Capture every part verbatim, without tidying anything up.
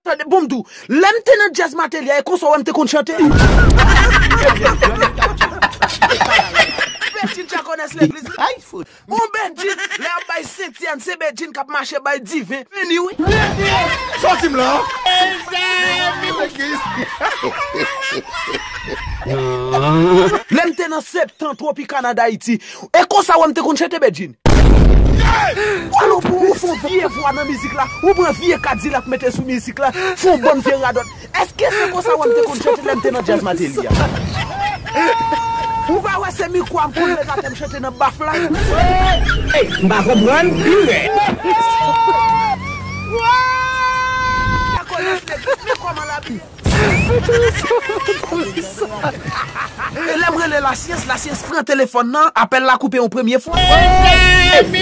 Tande, bon, m di w, lè m te nan djaz Matelly a, e konsa w wè m te konn chante. Bedjine Dyakonès legliz. Ay, fout. Yon Bedjine, lè y ap bay Sentyèn, se Bedjine k ap mache bay diven. Vini, wi. Sòti m la. Lè m te nan Septan, Tropicana d'Haïti, e konsa w wè m te konn chante, Bedjine. Ou al, ou, ou fè yon vye vwa nan mizik la, ou pran vye Kadilak mete sou mizik la, fè yon bann vye radòt. Èske se konsa w wè m te konn chante lè m te nan djaz Matelly a? Ou pa wè se mikwo a m konn met atè, m chante nan baf la? Ey, m pa konprann, pi rèd. Dyakonès legliz, men kòman l abiye. E lè m rele lasyans, lasyans pran telefòn nan, apèl la koupe yon premye fwa. M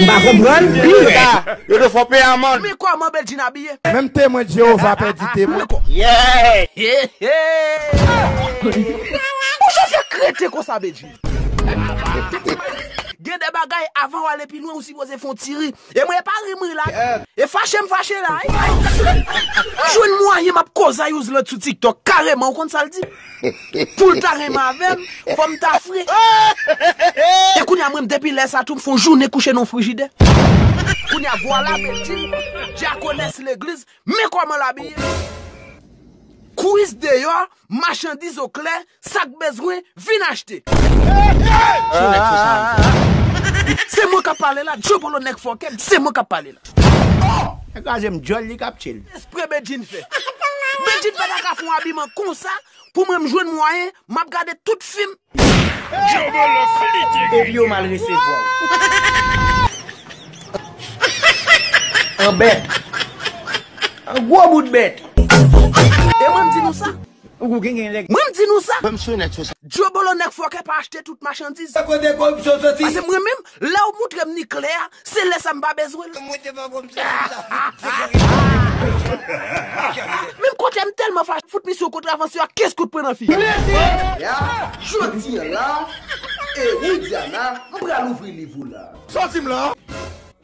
pa konprann, pi rèd. Yo te fè w peye amann. Men kòman Bedjine abiye? Menm Temwen Jewova pèdi temwen. Yeah! Yeah, yeah! Ou jan fè krete konsa, Bedjine? Gen de bagay, avan w ale pi lwen, ou sipoze fè yon ti ri. E mwen, e pa ri m ri la. E fache m fache la, wi. Jwenn mwayen m ap koze a Youzlòt sou TikTok, kareman, ou konn sa l di? Pou l ta renmen avè m, fò m ta fre. E kounye a, mwen, depi lè sa tou, m fè yon jounen kouche nan yon frijidè. Kounye a, vwala Bedjine, dyakonès legliz, men kòman l abiye. Kwis deyò, machandiz oklè, sa k bezwen, vin achte. Se mwen k ap pale la, Djobolo nèg fòkè, se mwen k ap pale la. Nèg kraze m djòl, li k ap tchil. Espre Bedjine fè. Bedjine pa ta ka fè yon abiman konsa pou mwen m jwenn mwayen, m ap gade tout fim. Epi yo mal resevwa w. An bèt. An gwo bout bèt. E mwen m di nou sa. Ou gen gen lèg. Mwen m di nou sa. Djobolo nèg fòkè pa achte tout machandiz. Sa kote koripsyon soti? Paske mwen menm, lè w moutre m ni klè a, se lè sa m pa bezwen l. Mwen te pa konn sa. Menm kote m tèlman fache, fout misye yon kontravansyon ak kenz kout pwen nan figi. Ya, jodi a la, e Widiana, m pral ouvri liv ou la. Sòti m la.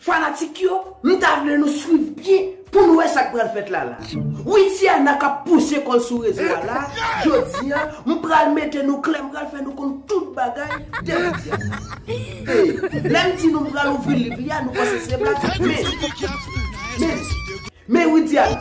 Fanatik yo, m ta vle nou swiv byen pou nou wè sa k pral fèt la la. Widiana k ap pouse kò l sou rezo a la, jodi a, m pral mete nou klè, m pral fè nou konn tout bagay de Widiana. E, lè m di nou m pral ouvri liv li a, nou panse se blag, men, men, men Widiana,